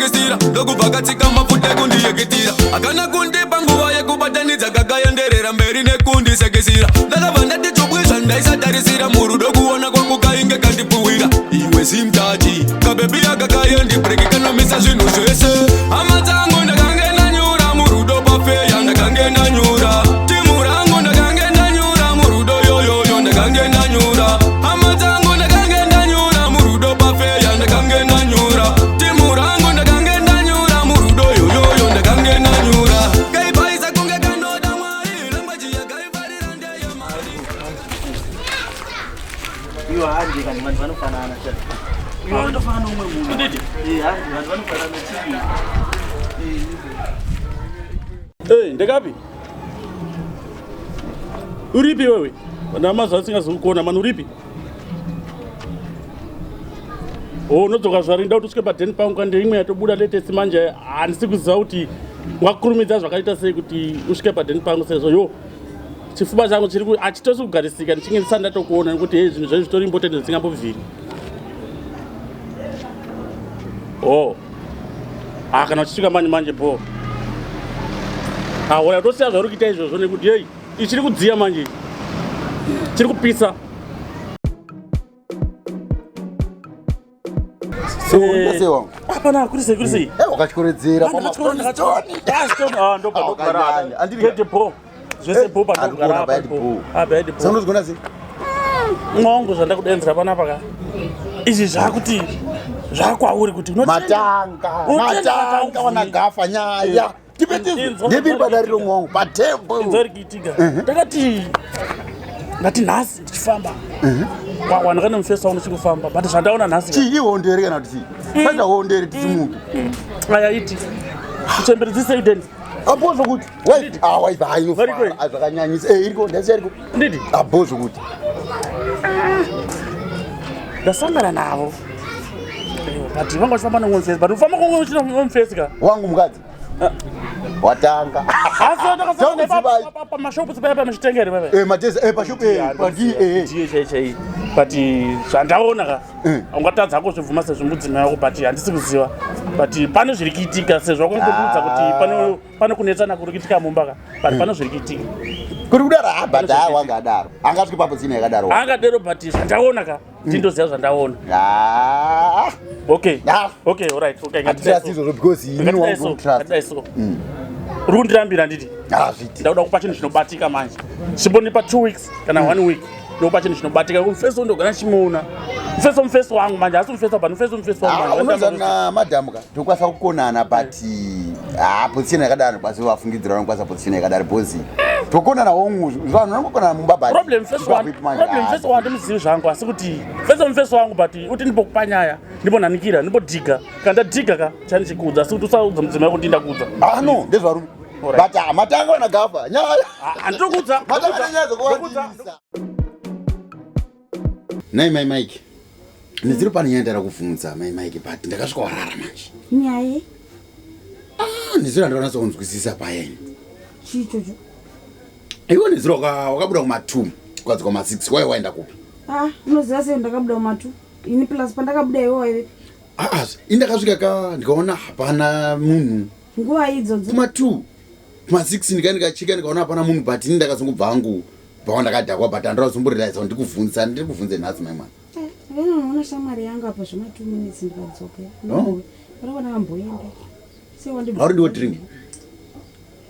kundisekisira ndokubva katsika mafuta ekundiyekitira akana kundipa nguva yekubatanidza kakaenderera mberi nekundisekisira ndakabva ndati chubwi zvandaisatarisira murudo kuona kwangu kainge kandipfuwira iwe simtachi kabebi aka kayendibreki kanomisa zvinhu zvese hama dzangu ndakange ndanyura murudo pafeya ndakange ndanyura timu rangu ndakange ndanyura murudo yoyoyo ndakange ndanyura hama dzangu ndakange ndanyura murudo pafeya ndakange ndanyura timu rangu ndakange ndanyura murudo yoyoyo ndakange ndanyura kaipaisa kunge kanoda mwari langwaji yakaifarira ndeyemari Iwo handi kana vanhu vanofanana cha. Iwo vanofanana umwe munhu. Ndidi. Eh handi vanhu vanofanana chii? Eh, ndekapi? Uripi wewe? Ndamazuva asingazokuona mani uripi? Oh, unodzoka zvari nda kuti usvike padheni pangu kandi imwe yatobuda latest manje handisi kuziva kuti wakurumidza zvakaita sei kuti usvike padheni pangu sezvo yo chifuba changu chiri hachitosi kugarisika ndichinge ndisati ndatokuona nekuti hei zvinhu zvaizvi zvitori important zvisingambobviri oh ah kana uchisvika manje manje bho ah oya tosiya zvauri kuita izvozvo nekuti hei ichiri kudziya manje chiri kupisa Hapana, kuri sei, kuri sei? Eh, wakatyoredzera Ah, ndobva bho. Zvese bho pandogara apa bho. Apa bho. Saka unozigona sei? Mwongo zvandakudenzera panapa ka. Izvi zvakuti zvakwauri kuti matanga matanga wanagafa nyaya ndipiri padariro mwangu patable inzwa rikiitika ndakati ndati nhasi ndichifamba wawana kana mufesi wangu ndichikufamba but zvandaona nhasi chii ihondo here kana kuti chii paita hondo here tisimuke aya iti kuchemberedzise iden apo zvokuti wife ah wife hayi inofara zvakanyanyisa eh iriko ndasiya iriko ndidi apo zvokuti ndasangana navo but vanga vachifamba nemumwe mufesi but ufamba kwamwe uchina mumwe mufesi ka wangu mukadzi watanga pamashopu paya pamuchitenga here paya eh, mateza eh, pashopu eh, pandi ndiye chai chai but zvandaona ka ungatadza hako zvibvuma sezvo mudzimai wako but handisi kuziva but pane zviri kuitika sezvo wakangokuudza kuti ah. pane kunetsana kuri kuitika mumba ka but pane zviri kuitika kuri kudaro ah, but haa wanga adaro angasvike papo tsina yakadaro angadero but zvandaona ka ndindoziva zvandaona ah. okay ah. okay alright okay ngatitrust izvozvo because ini wangu trust so mm. uri kundirambira nditi hazviti ndakuda kupa chinhu chinobatika manje chimbondipa 2 weeks kana 1 mm. week ndokupa chinhu chinobatika mufeso ndogara ndichimuona mufeso mufeso wangu manje asi mufeso but mufeso mufeso wangu manje unozana madam ka tokwanisa kukonana but ah position yakadaro kwasi vafungidzira vanokwanisa position yakadaro because tokonana hongu vanhu vanongokonana mumba but problem first one problem first one ndimuzivi zvangu asi kuti first one first wangu but uti ndimbokupa nyaya ndimbonhanikira ndimbodhiga kana ndadhiga ka chani chikuudza asi kuti usaudza mudzimai kuti ndakuudza ah no ndezvarume but ah, matanga wana gafa nyaya handinokuudza matanga nyaya dzokuwandisa Nai mai Mike. Nezuro pane nyaya ndara kuvhunza mai Mike but ndakasvika warara manje. Nyaya? Ah, nezuro andakanyatsa kunzwisisa payeni. Chii ichocho? Iwe nezuro wakabuda kuma 2 ukadzoka kuma 6 wai waenda kupi? Ah, unoziva sei ndakabuda kuma 2? Ini plus pandakabuda iwe waive. Ah, ah, ini ndakasvika ka ndikaona hapana munhu. Nguva idzodzo? Kuma 2. Kuma 6 ndikaenda ndikacheka ndikaona hapana munhu but ini ndakazongobva hangu. Bva ndakadhakwa but andira kuzomborealiza kuti ndikuvhunza ndiri kuvhunze nhasi mai mwana. Eh, ndinoona shamwari yangu apa zvema 2 minutes ndikadzoka. Oh. Ndinoona amboenda. Sei wandi Auri ndiwo drink.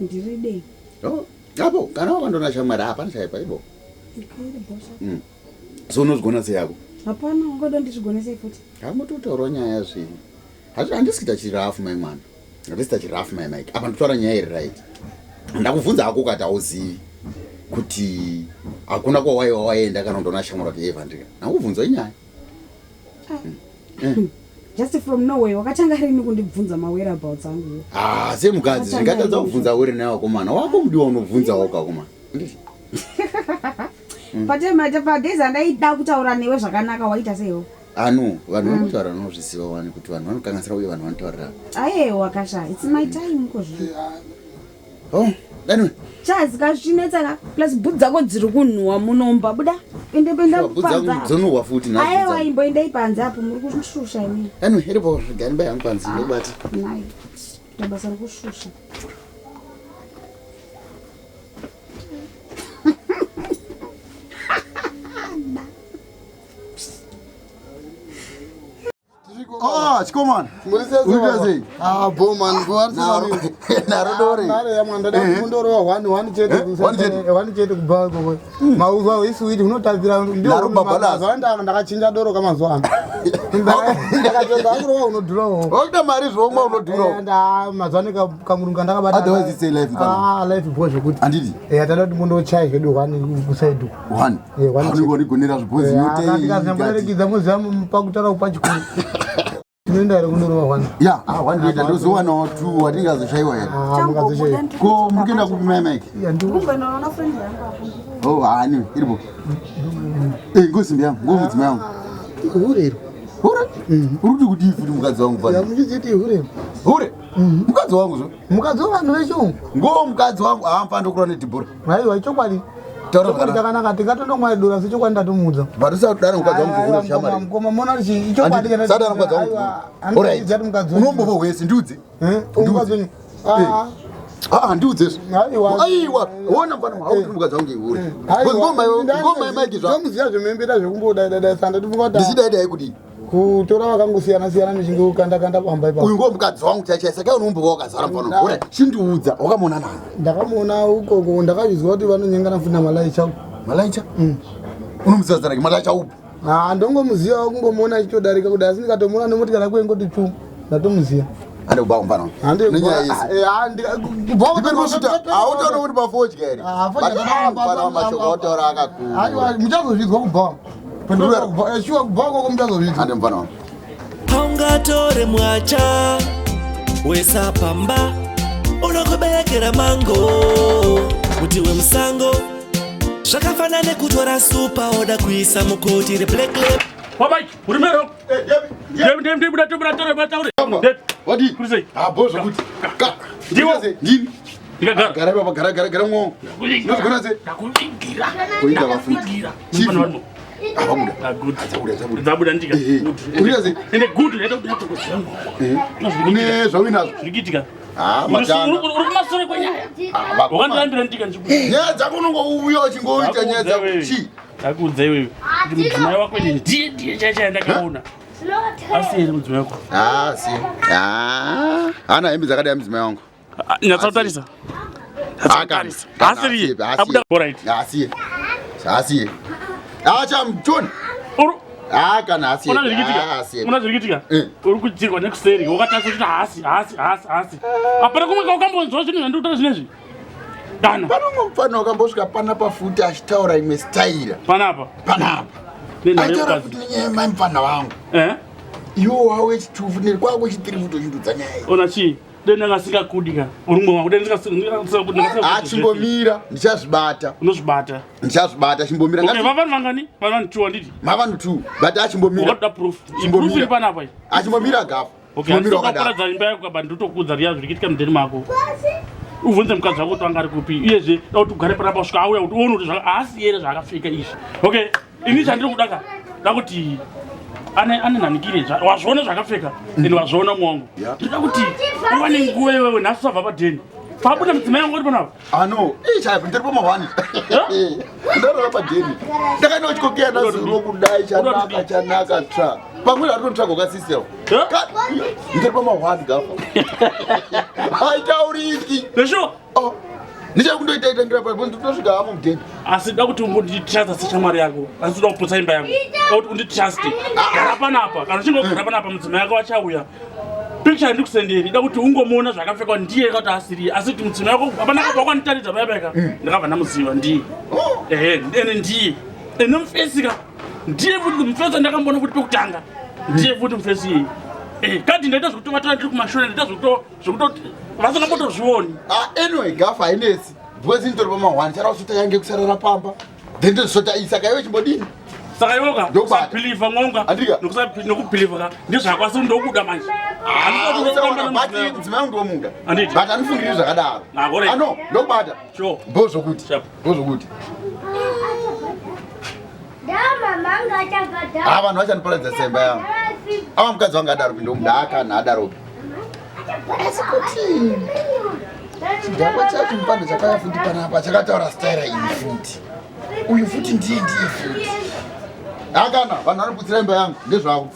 Ndiri dei. Oh, apo kana wakandona shamwari hapana chaipa ibo. Ndiri bosha. So unozvigona sei yako? Hapana, ungoda ndizvigone sei futi? Hamutotaura nyaya zvenyu. Handisi kuita chirafu mai mwana. Handisi kuita chirafu mai Mike. Apa ndikutaura nyaya iri right. Ndakuvhunza hako ukati hauzivi kuti hakuna kwawaiwa waenda kana undoona shamwari kuti eva ndika. Ndakuvhunza inyaya. Ah. Mm. Just from nowhere wakatanga rini kundibvunza mawhereabouts angu? Ah, semukadzi zvingatadza kubvunza were naye wakomana. Wako mudiwa unobvunza wako wakomana. Mm. Padays andaida kutaura newe zvakanaka waita seiwo? Anu ah, vanhu mm. vanotaura vanozviziva wani kuti vanhu vanokanganisira uye vanhu vanotaurira. Ayewa kasha, it's my time ko zvino. Oh, anyway. Chazi kazvinetsa ka plus bhutsu dzako dziri kunhuwa munomba buda ende penda Bhutsu dzangu panze. dzonhuhwa futi nhasi Aiwa dzangu. imboendai panze apo muri kushusha imi. Anyway, iripo gani bai hangu panze ndobata. Nhai. Kuita basa rekushusha. Ah, chikomana. Urikuita sei? Ah, bo man, bo ari Naro- Naro dore. Naro ya mwana ndada Eh. kundorova one one chete Eh, one chete. one chete kubva ikoko. Mauzwa iswiti unotapira ndio Naro babalasi. mazuva ano ndakachinja doro kamazuva ano. Ndakachinja kurova unodhura wo. Wakuita mari zvomwa unodhura. Eh, nda mazuva ano kamurungu ndakabata. Otherwise it's a life mfana. Ah, life bo zvekuti. Handiti? Eh, atada kuti mundochai zvedu one kuside uko. One. Eh, one chete. Unondigonera zvibhozi yote. Ndikazamborerekidza muziva pakutaura kupachikuru. Tinoenda here kundorova one. Ya, ah, one liter ndozowanawo two watingazoshayiwa here. Ah, mukazoshayiwa. Ko muri kuenda kupi mai Mike? Ya, ndi- Kumboendaona friend yangu apo. Oh, hani, iripo. Eh, ngosimbi yangu, ngomudzimai wangu. Hure iro. Hure? Uri kuti kudii futi mukadzi wangu Ya, fana? muchiziti hure. Hure? Mukadzi wangu zvo? Mukadzi wevanhu vechiyungu. Ngo mukadzi wangu, ah, mfana ndokurwa nedhibhora. Haiwa chokwadi. Taura Chokwadi zvakanaka. chakanaka tingatondomwa dora asi chokwadi ndatomuudza. But usadaro mukadzi wangu hure shamwari. Mukoma mona kuti ichokwadi Handiti, sadaro mukadzi wangu. Alright. Alright. Unombova wese ndiudze. Eh, mukadzi wenyu. Ah, Ah, ndiudze zvo. Aiwa. Aiwa, wona mfana hauti mukadzi wangu ihure. Ngoma ngoma Mike zva. Ndomuziva zvemembera zvekumbodai sanda tifunga kuti Ndichidai dai kudii? kutora vakangosiyana siyana muchingokanda kanda pamba ipapo. Uyu ngo mukadzi wangu chaichai saka unombova wakazara mfana. Alright, chindiudza wakamuona nani? Ndakamuona ukoko ndakazvizwa kuti vanonyengana futi namalaicha. Malaicha? Unomuziva zita rake Malaicha upi? Ah, ndongomuziva kungomuona achitodarika kudai asi ndikatomuona nemotikari yako ingoti chu ndatomuziva. Ande kubva mfana. Hande Nenyaya yese. Ndipendosvita hautaona kuti pafodya here? Ah, fodya But, ah, mfana wamashoko autaura akakura. Aiwa muchazozvidzwa kubva. Ndura- Shuwa kubva koko muchazozvidzwa. Ande mfana wangu. haungatore mwacha wesapamba unokuberekera mango muti wemusango zvakafanana nekutora supa oda kuisa mukoti reblack lab Wabai, uri mero. Ndem ndem buda tobuda tore bataure. Wadii? Kuri sei? Ah, bo zvokuti. Ka. Ndiwo. Ndini. Ndikagara. Gara ipapa, gara gara gara mwo. Unozvigona sei? Ndakuvigira. Kuita vafundi. Ndakuvigira. Chief. Mfana warimo. Ah, vabuda. Ah, good. Ah, dzabuda, dzabuda. Dzabuda ndika. Eh, eh. Good. Uri sei? Ende good ndaita kuti ndatokuziva. Une zvauinazvo. Zviri kuitika. Ah, Uri matanga. uri kumasure kwenyaya. Ah, vakoma. Wakandirambira ndika ndichikuti. Nyaya dzako unongouya uchingoita nyaya dzako. Chii? Ndakuudza iwewe. Kuti mudzimai wako ine ndiye ndiye chaichaya ndakaona. Asi here mudzimai wako? Ah, si. Ah, hana hembe dzakadai mudzimai wangu. Nyatsotarisa. Ah, kana. Kana, Asiriye. asiye, Abuda. Alright. Asiye. Asiye. Acha mtoni. Uri Ah, kana asiye. Una zviri kuitika? Ah, asiye. Una zviri kuitika? Eh. Uri kudzirwa nekuseri wakatarisa kuti haasi haasi haasi haasi. Hapana kumwe kaukambonzwa zvinhu zvandikutaura zvinezvi. Dana Pane umwe mufana wakambosvika panapa futi achitaura imwe staira panapa. panapa. Nenhare Aitaura yemukadzi. futi nenyaya yemai mufana wangu. Eh? Iwo wawe chitu futi kwako chitiri futi uchindudza nyaya iyi. Ona chii? Dai ndanga singakudi ka. Uri mumwe wangu dai ndingasingakudi. Ah, chimbomira ndichazvibata. Unozvibata. Ndichazvibata chimbomira. Okay, Ngati vavanhu vangani? Vanhu two handiti? mavanhu two but achimbomira. Wakatoda proof. Chimbomira. Proof iri panapa iyi. Achimbomira gafa. Okay, Chimbomira wakadaro. handisi kuparadza imba yako kaba ndotokudza riya zviri kuitika mudheni mako. Ubvunze mukadzi wako kuti anga ari kupi. Uyezve da kuti ugare panapa kusvika auya kuti uone kuti haasi here zvaakapfeka izvi. Okay, ini chandiri kuda ka da kuti ane ane nhanikire wazviona zvakapfeka ende wazviona mumwe wangu. Yeah. Ndinoda kuti uwane nguva iwewe nhasi usabva padheni. Pabuda mudzimai wangu uri panapa. Ano, ichaipo ndiri pamahwani. Ndarara padheni. Ndakaenda kuchikokeya nazuro kudai chanaka chanaka tsva. Pamweni aritotsvaga kwakasiseo. Huh? Ndiri pamahwani gafa. Haitauriki. Zveshuwa. Oh. Ndichakundoita ita ndira pa ndotosvika hamo mudheni. Asi da kuti umbonditrusta seshamwari yako. Asi uda kuputsa imba yako. Da kuti unditruste. Gara panapa. Kana uchinge wagara panapa mudzimai wako achauya. Picture yandikusenderi da kuti ungomuona zvakapfekwa ndiye kuti asiriye. Asi kuti mudzimai wako hapana kabva kwanditaridza paya paya. Ndakabva ndamuziva ndiye. Ehe, ene ndiye. Ene mufesi ka. Ndiye futi mufesi ndakamboona kuti pekutanga. Ndiye futi mufesi iyeyi. Eh, kadi ndaita zvekutovatara ndiri kumashure ndaita zvekuto zvekutoti vasingambotozvioni. Ah, anyway, gafa hainetsi. Because nditori pamahwani chara kusota yange kusarara pamba. Then ndozosota iyi saka iwe chimbodini? Saka iwe ka Ndokubata. kusabhilivha ngonga Andika. nokubhilivha ka ndezvako asi ndokuda manje. Handisati Usaona, ndokutamba but nemudzimai. mudzimai wangu ndomuda. Handiti. But handifungiri zvakadaro. Ah, alright. Ano, ndokubata. Sure. Bho zvokuti. Sharp. Bho zvokuti. Dama Ah, vanhu vachandiparadza semba yangu. Ava mukadzi wangu adaropi ndomuda akana adaropi. Asi kuti chidhakwa chacho mupanda chakauya futi panapa chakataura staira iyi futi. Uyu futi ndiye ndiye futi. Akana, vanhu vanoputsira imba yangu ndezvavo.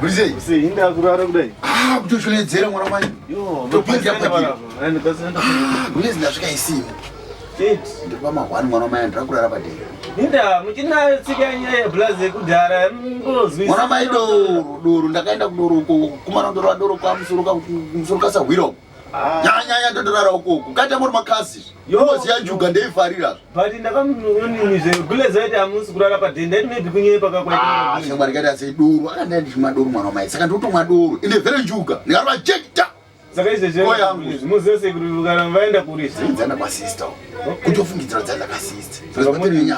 Murisei? Sei indakurara kudai. Ah, kutoshonedzera mwana mai. Yo, Topangira pangira. ndikasenda. Ah, gulezi ndasvika isimu. Chete. Ndiri pamahwani mwana mai ndiri kurara padera. Inda muchinayo tsika yenyaya yeblazi yekudhara mungozwisa. Mwana mai doro, doro ndakaenda kudoro uko kumana ndorora doro kwamusoro kumusoro kasahwira uko. Nyanya ndodorara ukoko. Kaita muri makazi. Yo. Yoziya njuga ndeifarira. But ndakamunizve gulezi aiti hamusi kurara padheni ndaiti maybe kunyepa Ah, kakwaita. shamwari kaita sei doro. Akandai ndichimwa doro mwana mai. Saka ndotomwa doro. Ine vhere njuga. Ndikarova jekta. Saka izvezvi Ko yangu. muzive sei kuti kana vaenda kurisa. Dzaenda kwasister. Kutofungidzira dzaenda kwasister. Saka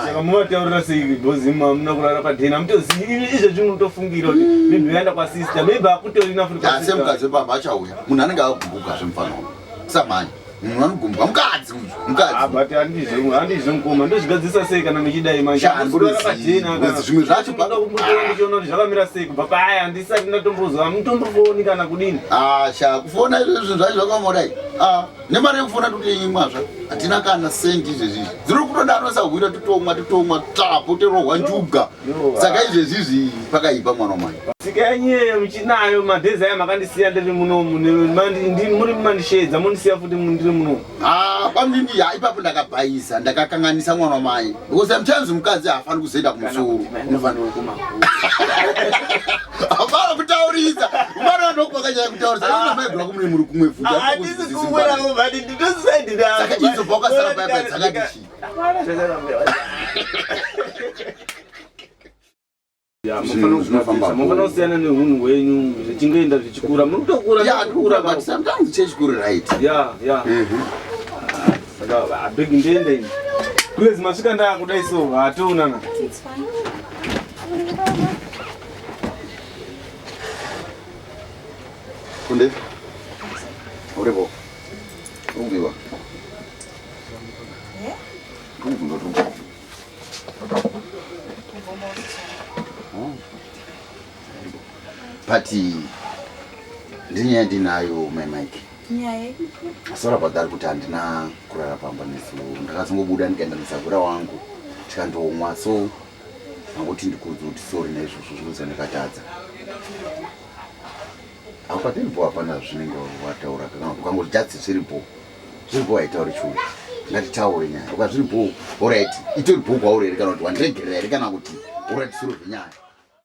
Saka muvataurira sei bhozi hamuna kurara padheni hamutozivi izvezvi munotofungira kuti maybe vaenda kwasister maybe hakutorina futi Asi kwasister. mukadzi wepamba achauya. Munhu anenge agumbuka zvemufana wangu. Samhanya. Munhu anogumbuka mukadzi uyu. Mukadzi. Ah, but handizvo handizvo mukoma ndozvigadzirisa sei kana muchidai manje Sha, Hamusi kurara padheni handimbozivi. kana- Zvimwe zvacho pa- Ndinoda kumbotora ndichiona kuti zvakamira sei kubva paya handisati ndatombozwa hamutombofoni kana kudini Ah, sha kufona izvo zvinhu zvacho zvakaoma Ah, nemari yekufona totoimwazva. Hatina kana sendi izvezvizvi. Dziri kutodaro sahwira totomwa totomwa tapo torohwa njuga. Yo, Saka izvezvizvi pakaipa mwana wamai. tsika yenyeyo muchinayo madhezi aya makandisiya ndiri munomu muri mumandishedza mondisiya futi ndiri munomu Ah, pamdindi ya ipapo ndakabhaisa ndakakanganisa mwana wamai. Because sometimes mukadzi haafani kuzoenda kumusoro. Unofanira Hapana kutaurisa. Mwana ndokwakanyanya kutaurisa. Ina mai gura kumune muri kumwe futi. handisi kumwerawo but nditosisaidira Saka idzo paukasara paya paya dzakati chii? Zvinhu zvinofamba mufanira kusiyana neunhu hwenyu zvichingoenda zvichikura muri kutokura Yeah, ndikura but sometimes chechi kuri right. ya ya saka abhegi ndiende ini kulezi masvika ndaakudai so hatoonana It's fine. Kunde. Uripo. Urikubiwa. Urikubvunza kuti uri But ndinyaya ndinayo mai Mike. Nyaya Sorry about that kuti handina kurara pamba nesu. Ndakazongobuda ndikaenda nesahwira wangu tikandomwa so angoti ndikuudze kuti sorry naizvozvo zvinozi ndakatadza. Aupatiripo hapana zvinenge wataura kana ukangoti just zviripo. Zviripo haitauri churu. Ngatitaure nyaya. Uka zviripo alright. Itori bhuku kwauri here kana kuti wandiregerera here kana kuti alright sure zvenyaya.